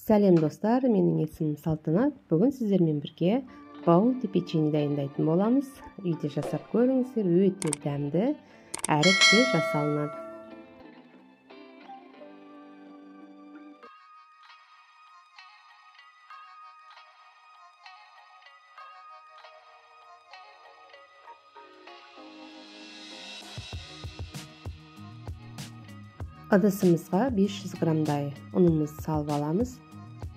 Сәлем достар, менің есімім Салтанат. Бүгін сіздермен бірге баунти печенье дайындайтын боламыз. Үйде жасап көріңіздер, өте дәмді, әрі тез жасалынады. Ыдысымызға 500 граммдай ұнымызды салып аламыз.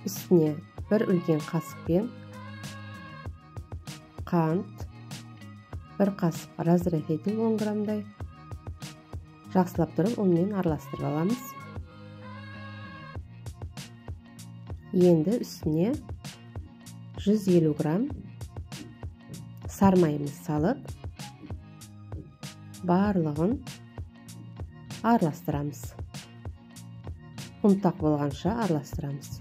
Үстіне бір үлкен қасықпен қант, бір қасық разрыхлитель 10 граммдай жақсылап тұрып ұнмен араластырып аламыз. Енді үстіне 150 грамм сары майымызды салып, барлығын араластырамыз. Ұнтақ болғанша араластырамыз.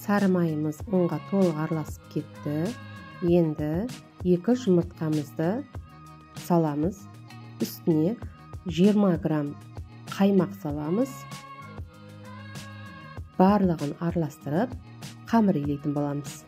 Сары майымыз ұнға толық араласып кетті. Енді 2 жұмыртқамызды саламыз. Үстіне 20 грамм қаймақ саламыз. Барлығын араластырып, қамыр илейтін боламыз.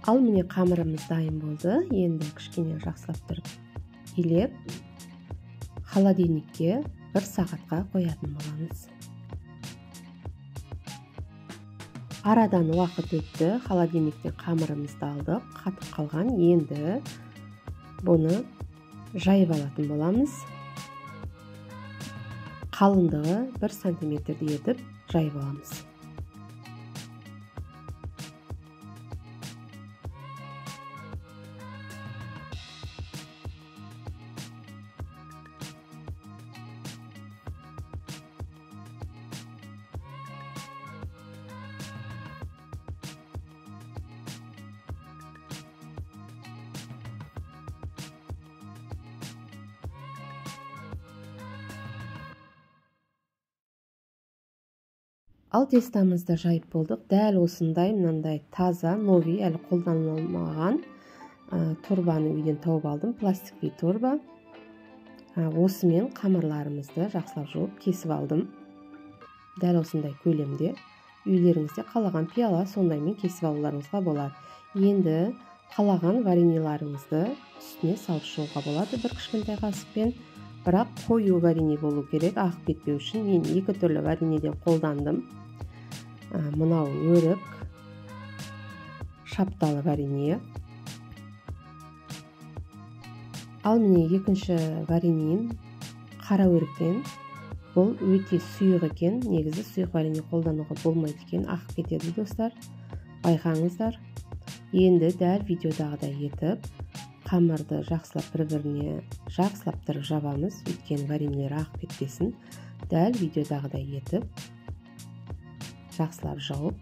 Ал міне қамырымыз дайын болды. Енді кішкене жақсылап тұрып илеп, холодильникке 1 сағатқа қоятын боламыз. Арадан уақыт өтті. Холодильниктен қамырымызды алдық, қатып қалған. Енді бұны жайып алатын боламыз. Қалыңдығы 1 сантиметрдей етіп жайып аламыз. Ал тестамызды жайып болдық. Дәл осындай мынандай таза, новый, әлі қолданылмаған турбаны үйден тауып алдым. Пластиковый турба. Осымен қамырларымызды жақсылап жуып кесіп алдым. Дәл осындай көлемде. Үйлеріңізде қалаған пиала сондаймен кесіп алуларыңызға болады. Енді қалаған вареньеларыңызды үстіне салып шығуға болады бір кішкентай қасықпен. Бірақ қою варенье болу керек, ағып кетпеу үшін. Мен 2 түрлі вареньеден қолдандым. Мынау өрік, шапталы варенье. Ал міне екінші вареньем қара өріктен. Бұл өте сұйық екен. Негізі сұйық варенье қолдануға болмайды екен, ағып кетеді достар. Байқаңыздар. Енді дәл видеодағыдай етіп қамырды жақсылап бір-біріне жақсылап тұрып жабамыз, өйткені вареньелер ағып кетпесін. Дәл видеодағыдай етіп жақсылап жауып,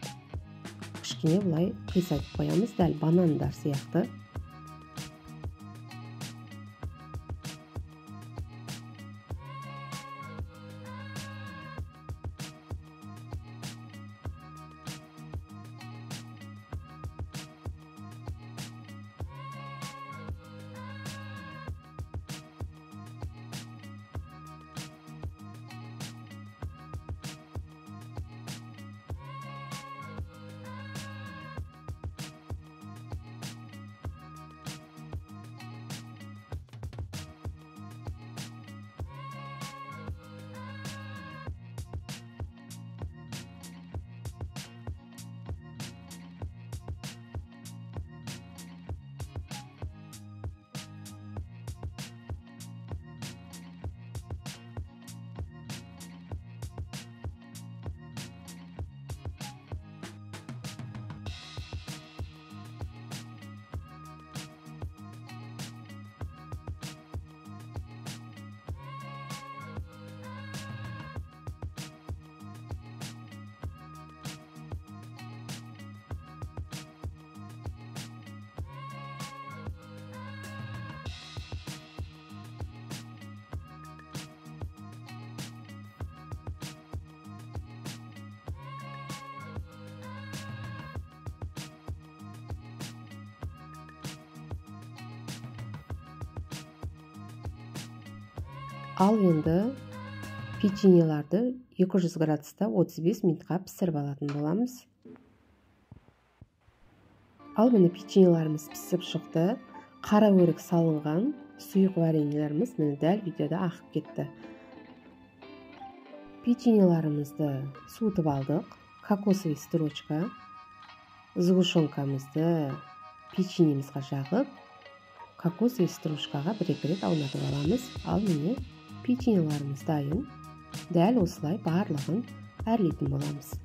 кішкене былай қисайтып қоямыз, дәл банандар сияқты. Ал енді печеньеларды 200 градуста 35 минутқа пісіріп алатын боламыз. Ал міне печеньеларымыз пісіп шықты. Қара өрік салынған сұйық вареньелеріміз міне дәл видеода ағып кетті. Печеньеларымызды суытып алдық. Кокосовый строчка, сгущенкамызды печеньемізге жағып, кокосовый стружкаға бір-екі рет аунатып аламыз. Ал міне печеньеларымыз дайын. Дәл осылай барлығын әрлейтін боламыз.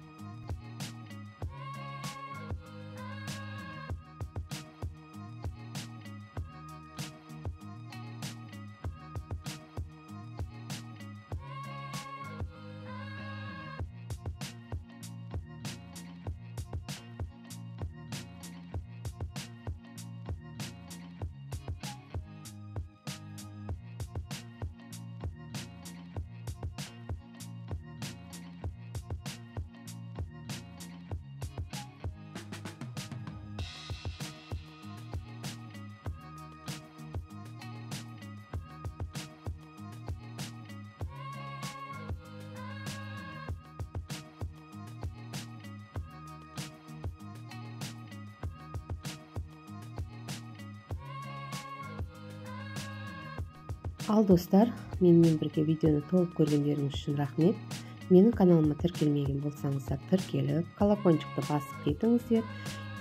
Ал достар, менімен бірге видеоны толық көргендеріңіз үшін рахмет. Менің каналыма тіркелмеген болсаңыздар, тіркеліп, колокольчикті басып кетіңіздер.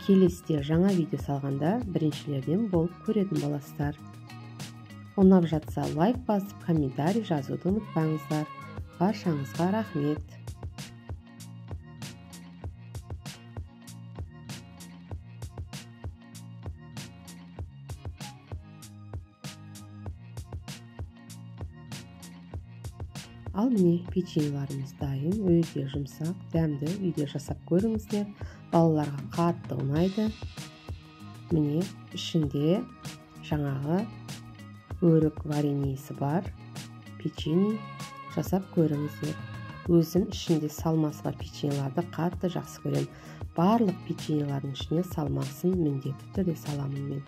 Келесіде жаңа видео салғанда біріншілерден болып көретін боласыздар. Ұнап жатса лайк басып, комментарий жазуды ұмытпаңыздар. Баршаңызға рахмет. Ал міне печеньеларымыз дайын, өте жұмсақ, дәмді, үйде жасап көріңіздер. Балаларға қатты ұнайды. Міне ішінде жаңағы өрік вареньесі бар печенье жасап көріңіздер. Өзім ішінде салмасы бар печеньеларды қатты жақсы көремін. Барлық печеньелардың ішіне салмасын міндетті түрде саламын мен.